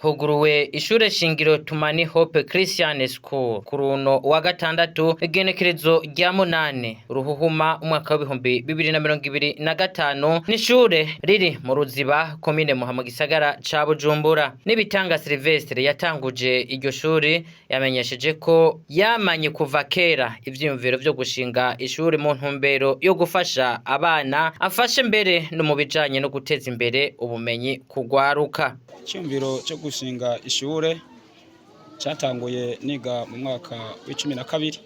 Huguruwe ishure shingiro Tumani Hope Christian School ku runo wa gatandatu, igenekerezo rya 8 Ruhuhuma, umwaka w'2025. N'ishure riri mu Ruziba, komine Muha, mu gisagara ca Bujumbura. Nibitanga Silvestre yatanguje iryo shuri yamenyesheje ko yamanye kuva kera ivyiyumviro vyo gushinga ishuri mu ntumbero yo gufasha abana, afashe mbere no mu bijanye no guteza imbere ubumenyi kugwaruka. Icyumviro cyo gushinga ishure cyatanguye niga mu mwaka w'12.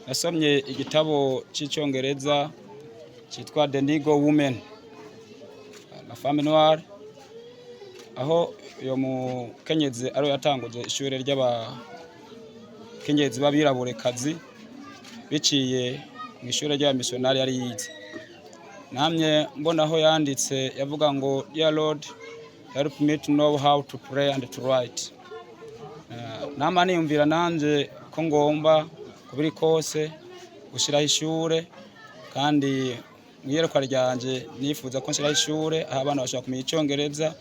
Nasomye igitabo cy'icyongereza cyitwa The Negro Woman, La Femme Noire, aho uyo mukenyezi ariwe yatanguje ishure ry'abakenyezi b'abiraburekazi biciye mu ishure ry'abamisiyonari yari yize. Namye mbona aho yanditse yavuga ngo: "Dear Lord, help me to know how to pray and to write." Nama niyumvira nanje ko ngomba kubiri kose gushiraho ishure, kandi mwiyerekwa ryanje nifuza ko nshiraho ishure aho abana bashobora kumenya icongereza,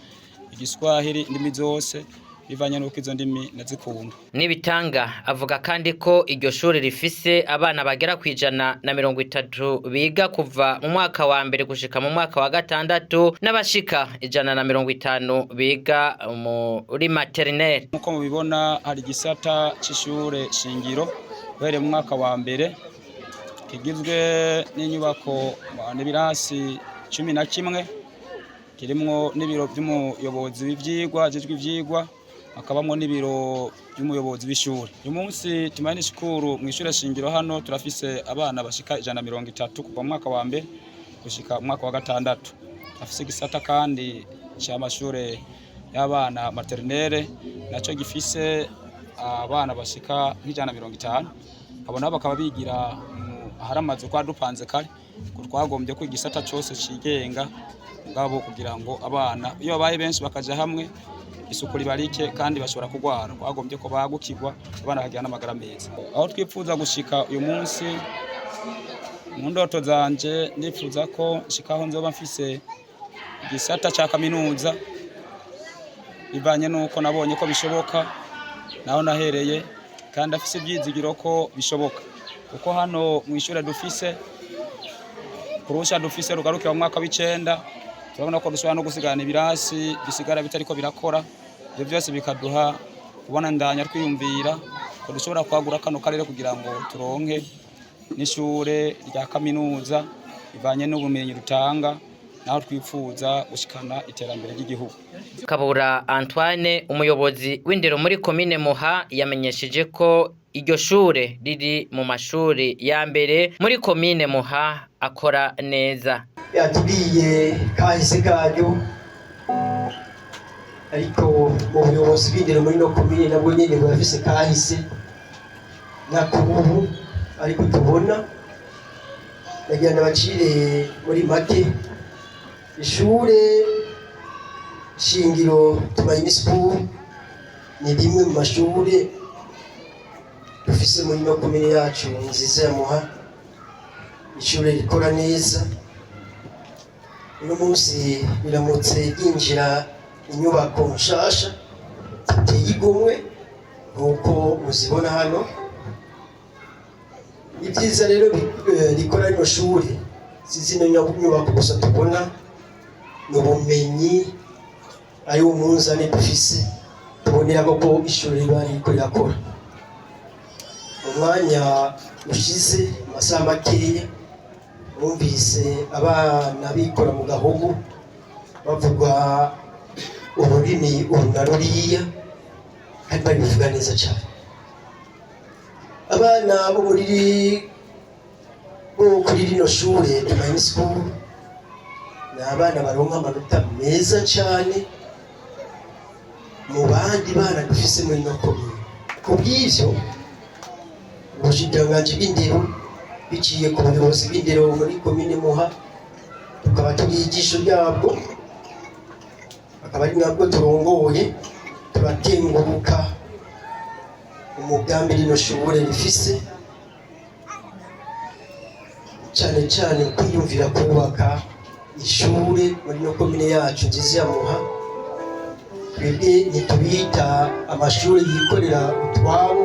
igiswahili, indimi zose, bivanye n'uko izo ndimi nazikunda. Nibitanga avuga kandi ko iryo shuri rifise abana bagera ku 130 biga kuva mu mwaka wa mbere gushika mu mwaka wa gatandatu, n'abashika 150 biga muri maternelle. Nk'uko mubibona, hari igisata c'ishure shingiro uhereye mu mwaka wa mbere, kigizwe n'inyubako n'ibirasi 11, kirimwo n'ibiro vy'umuyobozi w'ivyigwa ajejwe ivyigwa, hakabamwo n'ibiro by'umuyobozi w'ishure. Uyu munsi Tumaini School mu ishure shingiro hano turafise abana bashika 130 kuva mu mwaka wa mbere gushika mu mwaka wa gatandatu. Turafise igisata kandi c'amashure y'abana maternelle, naco gifise abana bashika nk'150. Abo nabo bakaba bigira ahari amazu kwa dupanze kare, ko twagombye ko igisata cose cigenga mugabo kugira ngo abana iyo babaye benshi bakaja hamwe isuku riba rike kandi bashobora kugwara. Twagombye ko bagukirwa, abana bakagira n'amagara meza. Aho twipfuza gushika uyu munsi, mu ndoto zanje ndifuza ko nshikaho nzoba mfise igisata ca kaminuza, bivanye nuko nabonye ko bishoboka naho nahereye, kandi afise ivyizigiro ko bishoboka, kuko hano mu ishure dufise kurusha dufise rugarukira mu mwaka w'9. Turabona ko dushobora no gusigana ibirasi bisigara bitariko birakora. Ivyo vyose bikaduha kubona ndanya twiyumvira ko dushobora kwagura kano karere kugira ngo turonke n'ishure rya kaminuza, bivanye n'ubumenyi rutanga naho twipfuza gushikana iterambere ry'igihugu. Kabura Antoine, umuyobozi w'indero muri komine Muha, yamenyesheje ko iryo shure riri mu mashuri ya mbere muri komine Muha akora neza. Yatubwiye kahise kanyu, ariko mu buyobozi bw'indero muri no komine nabwo nyene burafise kahise nakubu, ariko tubona nagira ndabacire muri make. Ishure shingiro Tumaini School ni rimwe mu mashure dufise muri no komine yacu nziza ya Muha, ishure rikora neza. Uno munsi riramutse ryinjira inyubako nshasha ziteye igomwe nk'uko muzibona hano. Ibyiza rero rikora rino shure si zino nyubako gusa tubona, ni ubumenyi ari wo munzane dufise tuboneramo ko ishuri riba ririko rirakora. Mu mwanya ushize, amasaha makeya, bumvise abana bikora mu gahogo bavuga ururimi uru na ruriya, kandi babivuga neza cyane. Abana bo muri bo kuri rino shure Tumaini School ni abana baronka amanota meza cyane mu bandi bana dufise muri ino komine. Ku bw'ivyo, ubushikiranganji bw'indero biciye ku buyobozi bw'indero muri komine Muha, tukaba turi ijisho ryabwo, akaba ari nabwo turongoye, turakenguruka umugambi rino shure rifise, cyane cyane kwiyumvira kubaka ishure muri no komine yacu nziza ya Muha. Twebwe ntitubita amashuri yikorera utwabo,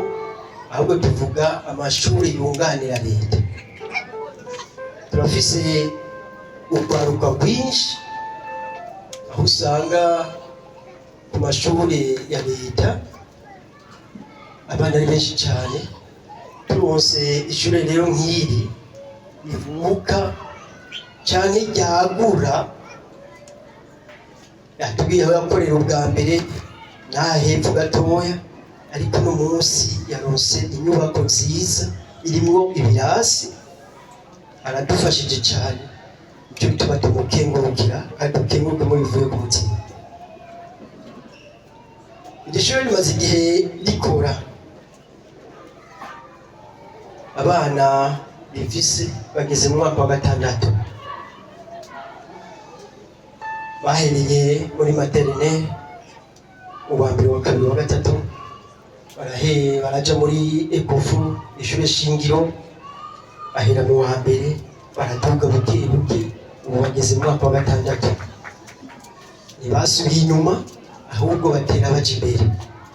ahubwo tuvuga amashuri yunganira leta. Turafise urwaruka rwinshi, aho usanga ku mashuri ya leta abana ari benshi cyane. Turonse ishuri rero nk'iri rivuka canke ryagura, yatubwiye aho yakorera ubwa mbere n'aha hepfo gatoya, ariko uno munsi yaronse inyubako nziza irimwo ibirasi, aradufashije cyane. Nicyo bituma tumukengurukira kandi dukengurukemo bivuye ku mutima. Iri shuri rimaze igihe rikora, abana rifise bageze mu mwaka wa gatandatu. Bahereye muri maternelle, uwa mbere, uwa kabiri, uwa gatatu, barahe baraja muri ECOFU, ishure shingiro, bahera mu wa mbere, baraduga buke buke, ubu bageze mu mwaka wa gatandatu. Ntibasubiye inyuma, ahubwo batera baja imbere.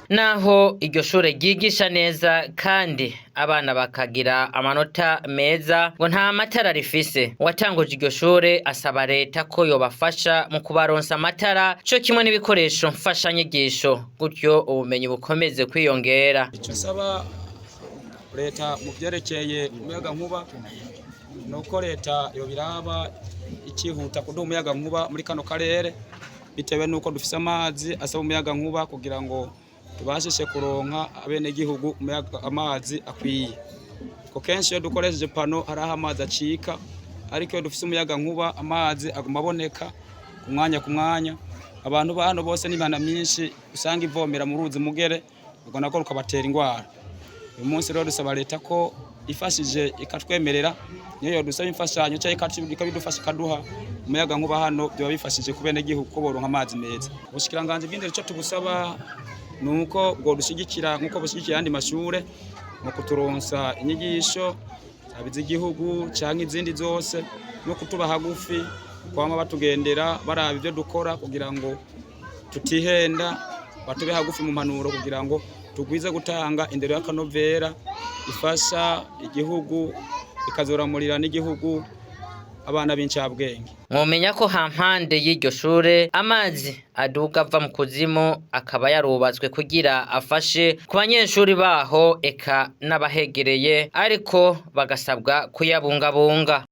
Naho iryo shure ryigisha neza kandi abana bakagira amanota meza, ngo nta matara rifise. Uwatanguje iryo shure asaba leta ko yobafasha mu kubaronsa amatara co kimwe n'ibikoresho mfashanyigisho, gutyo ubumenyi bukomeze kwiyongera. Icyo nsaba leta mu byerekeye umuyagankuba ni uko leta yobiraba ikihuta kuduha umuyagankuba muri kano karere, bitewe n'uko dufise amazi asaba umuyagankuba kugira ngo tubashishe kuronka abenegihugu amazi akwiye. Ko kenshi iyo dukoresheje panneau hari aho amazi acika, ariko iyo dufise umuyagankuba amazi aguma aboneka ku mwanya ku mwanya. Abantu ba hano bose n'imihana myinshi usanga ivomera mu ruzi Mugere, ubwo nako rukabatera indwara. Uyu munsi rero dusaba leta ko ifashije ikatwemerera, niyo yodusaba imfashanyo cyangwa ikabidufasha ikaduha umuyaga nkuba hano, byoba bifashije ku benegihugu ko boronka amazi meza. Ubushikiranganji bw'indero, icyo tubusaba ni uko bwodushigikira nk'uko bushigikiye ayandi mashure mu kuturonsa inyigisho zaba iz'igihugu canke izindi zose, no kutuba hagufi, kwama batugendera baraba ibyo dukora kugira ngo tutihenda, batube hagufi mu mpanuro kugira ngo tugwize gutanga indero y'akanovera ifasha igihugu, ikazoramurira n'igihugu abana b'incabwenge. Mwomenya ko hampande y'iryo shure amazi aduga ava mu kuzimu akaba yarubatswe kugira afashe ku banyeshuri baho eka n'abahegereye, ariko bagasabwa kuyabungabunga.